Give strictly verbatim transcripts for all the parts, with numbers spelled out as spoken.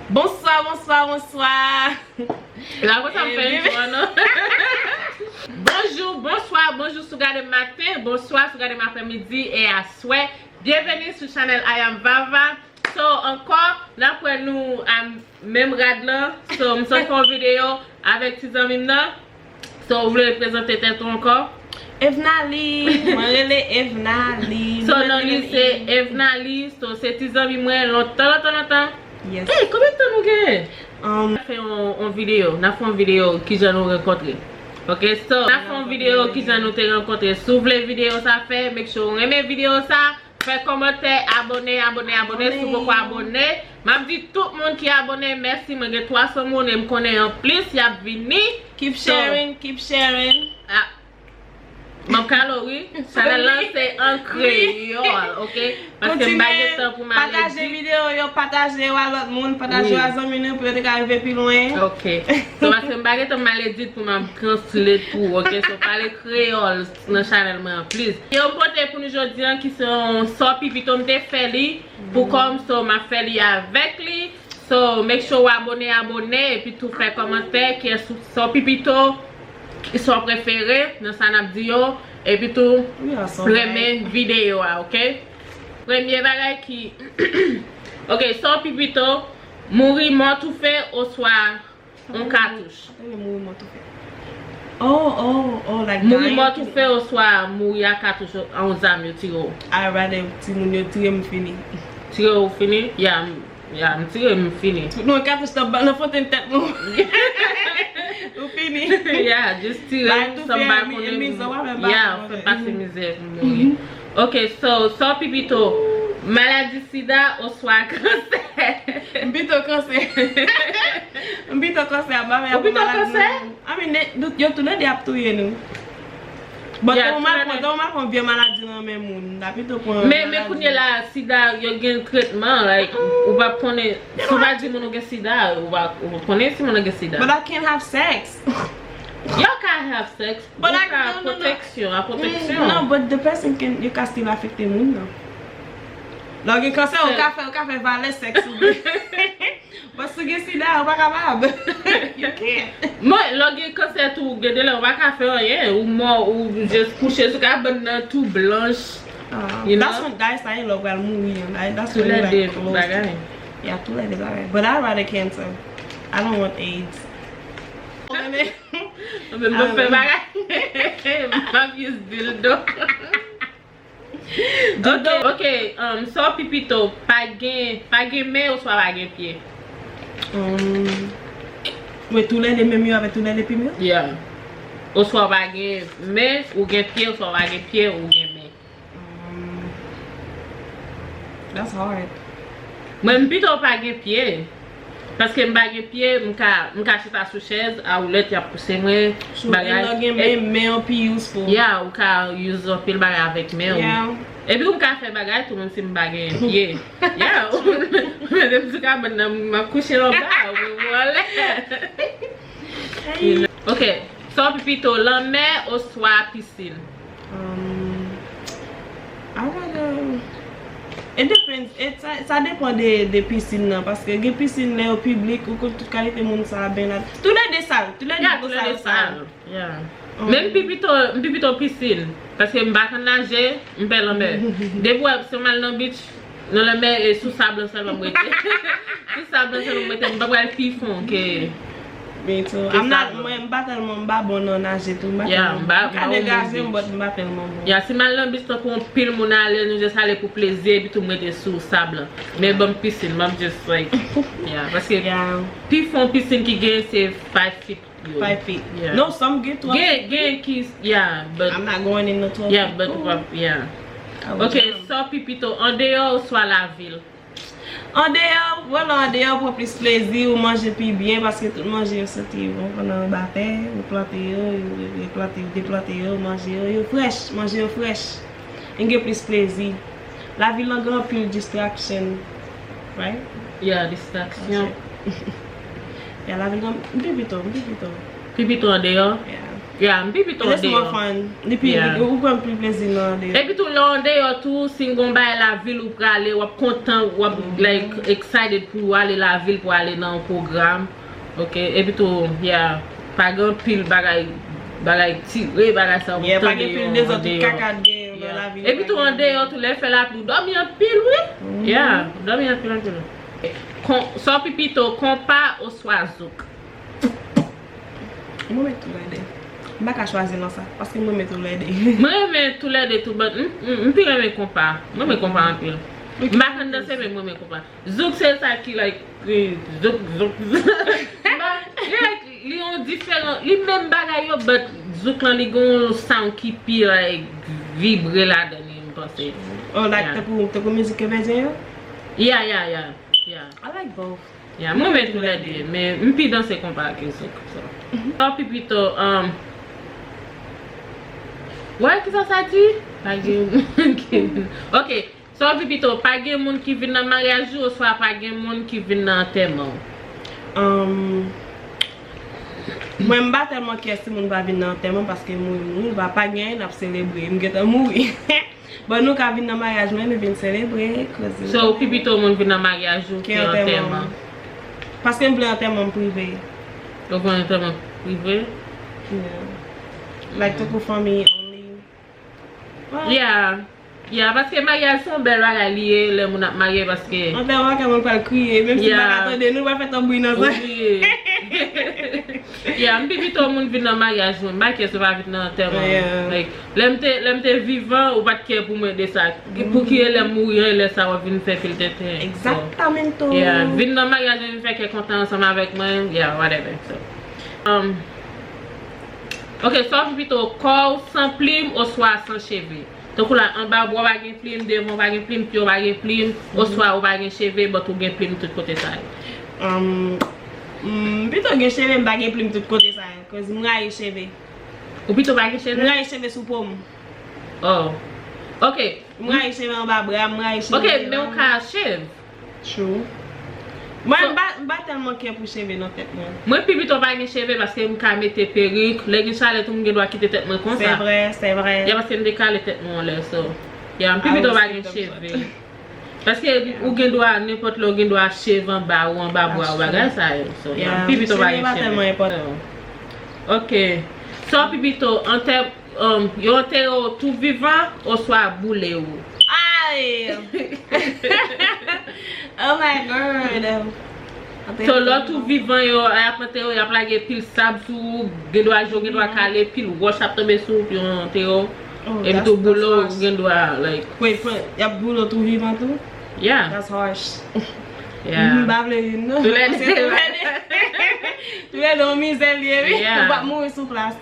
Bonswa, bonswa, bonswa. La konsa m fè intro an non. Bonjou, bonswa, bonjou si w gade m maten, bonswa si w gade m aprèmidi e aswè. Byenveni sou chanèl I Am Vava. So, ankò, n ap wè nou a menm rad lan. So, m sot fè yon videyo avèk ti zanmi m nan. So, ou vle prezante tèt ou ankò? Evnalie, mwen rele Evnalie. So, non li se Evnalie. So, se ti zanmi mwen lontan, lontan, lontan. Yes. Hey, konbyen tan nou genyen? Um, n ap fè yon, yon videyo. N ap fè yon videyo kijan nou rankontre. Ok, so, n ap fè yon videyo kijan nou te rankontre. Si w vle videyo sa fè, make sure w renmen videyo sa. Fè kòmantè, abòne, abòne, abòne si w poko abòne. M ap di tout moun ki abòne mèsi. Mwen gen twa san moun e m konnen anplis y ap vini. Keep sharing, keep sharing. Ah, m ap kale w wi. Chanèl lan se an kreyòl, ok? Paske m pa gen tan pou m ale di. Pataje videyo yo, pataje yo a lòt moun, pataje yo a zanmi nou pou yo te ka rive pi lwen. Ok. So, paske m pa gen tan pou m ale di pou m ap translate pou ou, ok? So, pale kreyòl nan chanèl mwen an, please. Yo m pote pou nou jodi an ki se yon sò pipito m te fè li pou kò m, so m ap fè li avèk li. So, make sure w abòne, abòne, epi tou fè kòmantè, kiyès ou sò pipito, ki sò prefere nan sa n ap di yo, epi tou renmen videyo a, ok? Premye bagay ki, ok, sò pipito, mouri mò toufe oswa yon katouch. Sa te vle mouri mò toufe. Oh, oh, oh, like mouri mò toufe oswa mouri a katouch, a yon zam yo tire w. I rather timoun yo tire m fini. Tire w fini? Ya, m, ya, m tire m fini. Tout moun katouch nan ba-, nan fontenn tèt nou. Ou fini. Ya, just tire m san m pa konnen. Ya, fè pase mizè pou mouri. Ok, so, sò pipito, maladi sida oswa kansè? M pito kansè. M pito kansè, m pa vle pran maladi nan men moun. I mean, yo toulède ap touye nou. But yo mal pran, yo mal pran vye maladi nan men moun. N ta pito pran maladi. Men, men kounye la, sida, yo gen tretman, like, ou pa konnen, si w pa di moun ou gen sida, ou pa, ou pa konnen si moun nan gen sida. But I can't have sex. Yo ka have sex, But I, no, no, no. Pwoteksyon, a pwoteksyon. Mm, no, but the person can, you can still afekte moun nan. Lè w gen kansè, ou ka fè, ou ka fè valè sèks ou. But si w gen sida, ou pa kapab. You can't. Mwen, lè w gen kansè tou, gen de lè ou pa ka fè anyen. Ou mò, ou just kouche sou kabann nan tou blanch. Ah, you know? That's when, that's why lè w pral mouri an. That's when you like close. Toulède bagay. Yeah, toulède bagay. But I rather cancer. I don't want AIDS. Mwen menm, mwen fè bagay. M ap use dildo. Ok, ok, um, sa w pi pito, pa gen, pa gen men oswa pa gen pye? Um, wè, toulède menm yo avè toulède pi men? Yeah. Oswa w pa gen men, ou gen pye, oswa w pa gen pye, ou gen men. Um, that's hard. Mwen, m pito pa gen pye. Paske m pa gen pye, m ka, m ka chita sou chèz, a woulèt y ap pouse mwen, bagay. Lè w gen men, men an pi useful. Yeah, ou ka use anpil bagay avèk men w. Yeah. Epi m ka fè bagay tou, menm si m pa gen pye. Yeah. Menm si kabann nan, m ap kouche anba, ou wè. Ok, sa w pi pito, lanmè oswa pisin? Um, I rather, it depends. It, sa, sa depan de, de pisin nan, paske gen pisin lè yo piblik, ou konn tout kalite moun sa a ben la. Toulède sal, toulède dlo sa yo sal. Yeah. Um, men m pi pito, m pi pito pisin, paske m pa konn naje, m pè lanmè. Depi w wè, si m al nan beach, nan lanmè, e sou sab lan sèlman m rete. Sou sab lan sèlman m rete. M pa pral pi fon ke, ke sab lan. Me too. I'm not, mwen, m pa tèlman, m pa bon nan naje tou. M pa tèlman, m ka degaje m, but m pa tèlman bon. Yeah, si m al nan beach tankou yon pil moun ale, nou just ale pou plezi, epi tou m rete sou sab lan. Men ban m pisin, m ap just, like, yeah, paske pi fon pisin ki gen, se five feet. Five feet. Yeah. Non, some get twelve feet. Gen, gen ki, yeah, but I'm not going in the twelve feet pool. Yeah, but, yeah. Ok, sa w pi pito, andeyò oswa lavil? Andeyò, vwala andeyò pran plis plezi, ou manje pi byen, paske tout manje yo soti, ou konprann, anba tè, ou plante yo, ou replante, ou deplante yo, ou manje yo, yo frèch, manje yo frèch. Li gen plis plezi. Lavil lan gen anpil distraction, right? Yeah, distraksyon. Yeah, lavil lan, m pi pito, m pi pito. Pi pito andeyò? Yeah. Yeah, m pi pito deyò. It's more fun. Li pi, yeah, ou pran pli plezi nan deyò. Epi tou, lè w andeyò tou, si w gon bagay lavil ou prale, w ap kontan, w ap, like, excited pou w ale lavil, pou w ale nan yon pwogram. Ok, epi tou, yeah, pa gen anpil bagay, bagay tire, bagay sa ou tande yo andeyò. Yeah, pa gen pil dezòd, tout kaka ap gen nan lavil. Epi tou, andeyò tou, lè fè lapli, ou dòmi anpil, wi. Yeah, ou dòmi anpil, anpil. Kon, sa w pi pito, konpa oswa zouk? Mwen renmen toulède. M pa ka chwazi nan sa, paske mwen renmen toulède. Mwen renmen toulède tou, but m, m, m pi renmen konpa. Mwen renmen konpa anpil. M pa konn danse, men mwen renmen konpa. Zouk se sa ki, like, eh, zouk, zouk, zouk. Like, li yon diferan, li menm bagay yo, but zouk lan li gon yon sound ki pi, like, vibre ladan li, m panse. Oh, like, yeah, tankou, tankou mizik kebezyen yo? Yeah, yeah, yeah, yeah. I like both. Yeah, mwen renmen toulède, men m pi danse konpa ke zouk, so. Sa w pi pito, um, wè, kisa sa di? Pa gen moun ki, ok, sa w pi pito, pa gen moun ki vin nan maryaj ou, oswa pa gen moun ki vin nan antèman w? Um, mwen, m pa tèlman kè si moun pa vin nan antèman, paske moun, moun pa, pa gen anyen n ap selebre. M gentan mouri. Bon, nou ka vin nan maryaj mwen, nou vin selebre, koze. So, ou pi pito moun vin nan maryaj ou ke antèman? Paske m vle antèman m prive. Ou vle antèman prive? Yeah. Like, tankou fanmi only. Yeah. Yeah, paske maryaj se yon bèl bagay li ye, lè moun ap marye, paske antèman, kè moun pral kriye, menm si m pa ka tande, nou pral fè tanbri nan zòrèy. Yeah, m pi pito moun vin nan maryaj mwen, m pa kè si w pa vin nan antèman. Yeah. Like, lè m te, lè m te vivan, ou pa t kè pou mwen de sa. Pou ki e lè m mouri an, e lè sa w ap vin fè pil tenten. So, exactamente. Yeah, vin nan maryaj mwen, vin fè kè kontan ansanm avèk mwen, yeah, whatever. So, um, ok, sa w pi pito, kò w san plim oswa san cheve? Tankou la, anba bra w pa gen plim, devan w pa gen plim, pye w pa gen plim, oswa ou pa gen cheve, but ou gen plim tout kote sa yo. Um, m pito gen cheve, m pa gen plim tout kote sa yo, 'cause m rayi cheve. Ou pito pa gen cheve? M rayi cheve sou po m. Oh. Ok. M rayi cheve anba bra, m rayi cheve devan. Ok, men ou ka shave. True. Mwen, m pa, m pa tèlman kè pou cheve nan tèt mwen. Mwen pi pito pa gen cheve paske m ka mete perik. Lè gen chalè tou, m gen dwa kite tèt mwen konsa. Se vre, se vre. Ya, paske m dekale tèt mwen anlè, so. Ya, m pi pito pa gen cheve. Paske ou gen dwa, nenpòt lè, ou gen dwa shave anba ou, anba bra ou, bagay sa yo. So, ya, m pi pito pa gen cheve. Ok. Sa w pi pito, an tèm Um, yo antere w tou vivan oswa boule w? Ay! Oh my God! So, lè w tou vivan, yo, y ap antere w, y ap lage pil sab sou ou, gen dwa je w gen dwa kale, pil wòch ap tonbe sou ou, pou yo antere w. Epi tou boule w, ou gen dwa, like. Wait, y ap boule w tou vivan tou? Yeah. That's harsh. Yeah. M pa vle ri non. Tou lè de, tou lè de yon mizè l ye, wi. Ou p ap mouri sou plas.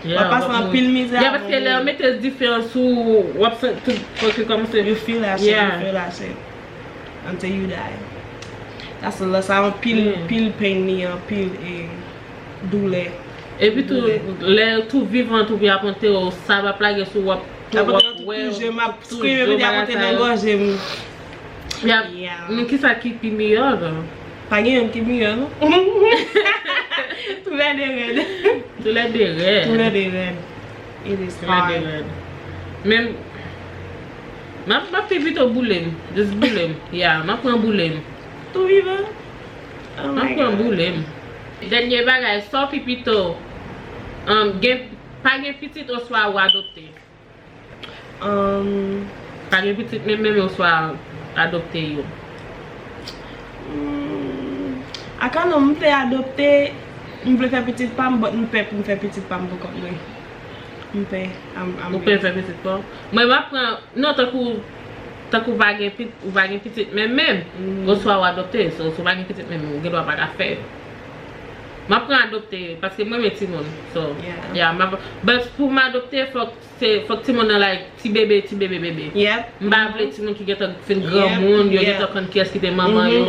W ap pase anpil mizè. Yeah, paske lè yo mete dife an sou ou, w ap santi tout fòs li kòmanse. You feel that shit, you feel that shit. Until you die. That's a lot. Sa anpil, pil pain li, anpil, eh, doulè. Epi tou, lè tou vivan, tou ap antere w, sab ap lage sou ou, w ap, w ap wè, tou je m ap skrive, epi ap monte nan gòje m. Men kisa ki pi meyè la? Pa gen youn ki meyè, non. Tou lè de rèd. Tou lè de rèd. Tou lè de rèd. It is hard. Tou lè de rèd. Men, m ap, m ap pi pito boule m. Just boule m. Ya, m ap pran boule m. Tou vivan? Oh my God. M ap pran boule m. Dènye bagay, sa w pi pito, um, gen, pa gen pitit oswa ou adopte? Um, pa gen pitit menm menm oswa adopte yo? Hmm, I kinda, m vle adopte, m vle fè pitit pa m, but m pè pou m fè pitit pa m pou kont mwen. M pè, I'm, I'm... Ou pè fè pitit pa w? Mwen, m ap pran, non, tankou, tankou pa gen pit-, ou pa gen pitit menm menm, oswa ou adopte, so, si w pa gen pitit menm menm, ou gen dwa pa ka fè. M ap pran adopte, paske mwen renmen timoun, so, yeah, m ap, but pou m adopte, fòk Se, fòk timoun nan, like, ti bebe, ti bebe, bebe. Yep. M pa vle timoun ki gentan fin granmoun, yo gentan konn kiyès ki te manman yo.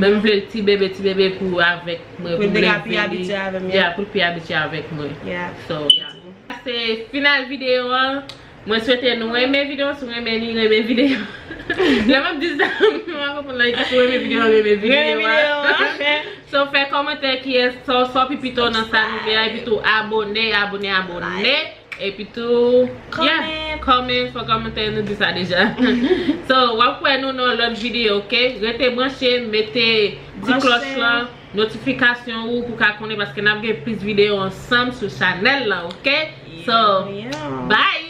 Men m vle l ti bebe, ti bebe pou avèk mwen, pou m leve li. Pou l te ka pi abitye avè m, yeah. Yeah, pou l pi abitye avèk mwen. Yeah. So, yeah. Se final videyo an. Mwen swete nou renmen videyo, si w renmen li, renmen videyo. Lè m ap di sa, m pa konprann lè ki sou renmen videyo, renmen videyo a. So, fè kòmantè kiyès sa, sa w pi pito nan sa nou fè a, epi tou abone, abone, abone. Epi tou, yeah, comment, fè kòmantè, nou di sa deja. So, w ap wè nou nan lòt videyo, ok? Rete branche, mete ti klòch lan, notifikasyon ou pou ka konnen, paske n ap gen plis videyo ansanm sou chanèl la, ok? So, bye!